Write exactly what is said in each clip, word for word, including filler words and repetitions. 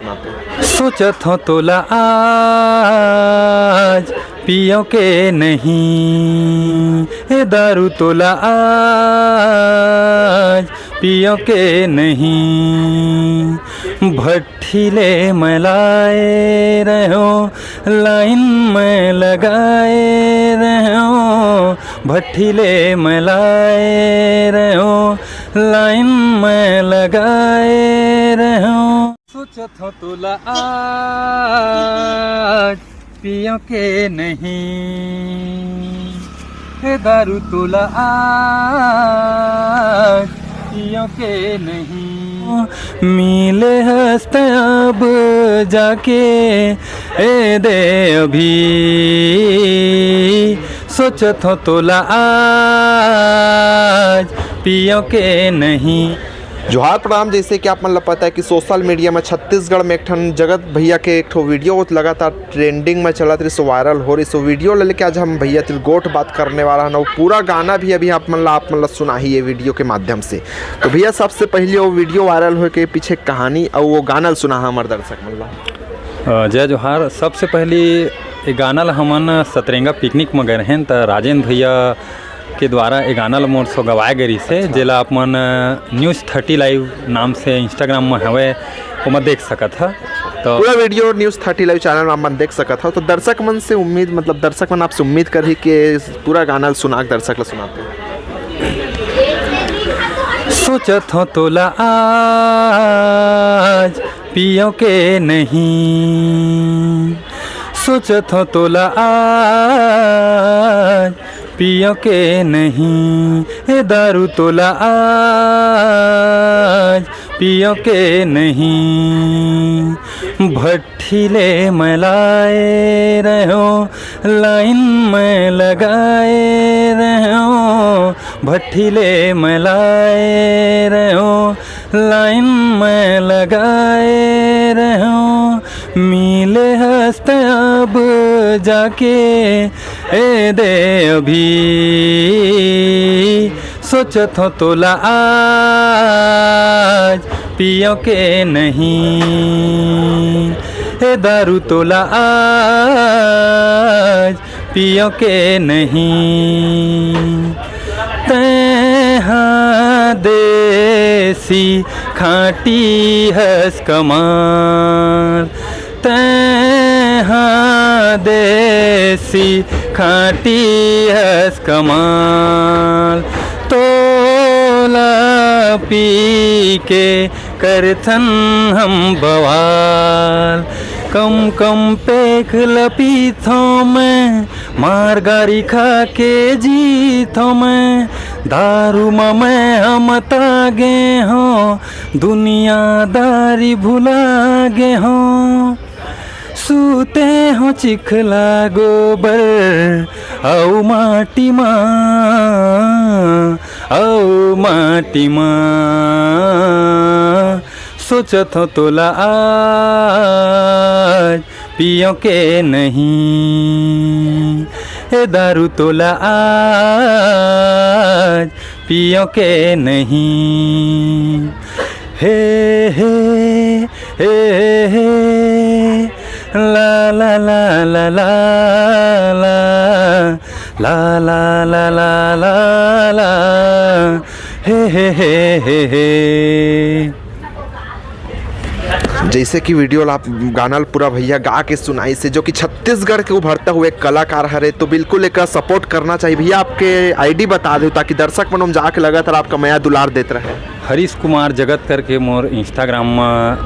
सोचत हो तोला आज पियो के नहीं, ए दारू तोला आज पियो के नहीं। भट्ठी ले मैं लाए रहो, लाइन में लगाए रहो। भट्ठी ले मैं लाए रहो, लाइन में लगाए रहो। सोचत हो तोला आज पियो के नहीं, हे दारू तोला आज पियो के नहीं। मिले हस्त अब जाके ए दे अभी, सोचत हो तोला आज पियो के नहीं। जोहार प्रणाम। जैसे कि आप मन ल पता है कि सोशल मीडिया में छत्तीसगढ़ में एक ठन जगत भैया के एक ठो वीडियो लगातार ट्रेंडिंग में चलत रहिस, वायरल हो रहिस। वीडियो ले लेके आज हम भैया तिर गोठ बात करने वाला हन। अउ पूरा गाना भी अभी आप मन ला, आप मन ला सुनाही ये वीडियो के माध्यम से। तो भैया, सबसे पहले वो वीडियो वायरल होए के पीछे कहानी अउ वो गाना ल सुनाहा हमर दर्शक मन ला। अ, जय जोहार। सबसे पहली ये गाना ल हमन सतरेंगा पिकनिक म गए रहेन, त राजेंद्र भैया के द्वारा ये गाना ल मोर सो गवाए गे रिहिस हे, अच्छा। जेला आप मन, अ, न्यूज़ थर्टी लाइव नाम से Instagram म हवय, ओमा देख सकत ह। तो पूरा video news thirty live channel म आप मन देख सकत हव। तो दर्शक मन से उम्मीद, मतलब दर्शक मन आपसे उम्मीद करही कि पूरा गाना ल सुना के दर्शक ल सुनाते। सोचत हो तोला आज पियो के नहीं, सोचत हो तोला आज पियो के नहीं, ए दारू तोला आज पियो के नहीं। भट्ठी ले मैं लाए रहो, लाइन में लगाए रहो। भट्ठी ले मैं लाए रहो, लाइन में लगाए रहो। मिले हस्त अब जाके ए दे अभी, सोचत हो तोला आज पियो के नहीं, ए दारू तोला आज पियो के नहीं। तैं हा देसी खांटी हस कमाल, तैं हा देसी खांटी हस कमाल। तोला पी के करथन हम बवाल। कम कम पेख ल पीथों मैं, मार गारी खा के जीथों मैं। दारू म मैं ह मता गे हों, दुनियादारी भुला गे हों। सूते हों चिखला गोबर अउ माटी म, अउ माटी म। सोचत हों तोला आज पियों के नहीं, ए दारू तोला आज पियों के नहीं। हे, हे, हे, हे, ला, ला, ला, ला, हे, हे, हे, हे, हे। जैसे कि वीडियो ला आप गाना ल पूरा भैया गा के सुनाइस हे, जो कि छत्तीसगढ़ के उभरता हुए कलाकार हरे, तो बिल्कुल एक सपोर्ट करना चाहिए। भैया, आपके आईडी बता दो, ताकि दर्शक मन ओम जाके लगातार आपका मया दुलार देत रहे। हरीश कुमार जगत करके मोर Instagram म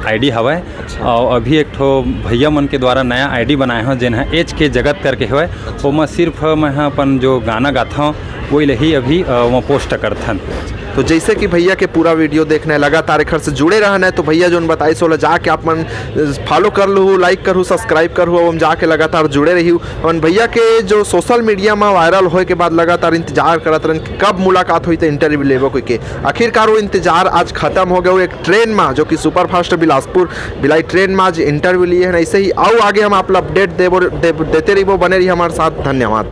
आईडी हवय। अच्छा। अउ अभी एक ठो भैया मन के द्वारा नया आईडी बनाए हों, जेन ह एच के जगत करके हवय। अच्छा। ओमा सिर्फ मैं ह अपन जो गाना गाथव, वही ल ही अभी, अ, ओमा पोस्ट करथन। तो जैसे कि भैया के पूरा वीडियो देखना है, लगातार एखर से जुड़े रहना है, तो भैया जोन बताइस ओला जाके आप मन, अ, फॉलो कर लू, लाइक करू, सब्सक्राइब करू, ओम जाके लगातार जुड़े रही। अपन भैया के जो सोशल मीडिया में वायरल होए के बाद लगातार इंतजार करत रहन कि कब मुलाकात होई तो इंटरव्यू लेबो कहिके। आखिरकार वो इंतजार आज खत्म हो गया। वो एक ट्रेन में, जो कि सुपरफास्ट बिलासपुर भिलाई ट्रेन में आज इंटरव्यू लिए हैं। ऐसे ही आओ आगे हम आप ला अपडेट देबो, दे, देते रहिबो, बने रही हमारे साथ। धन्यवाद।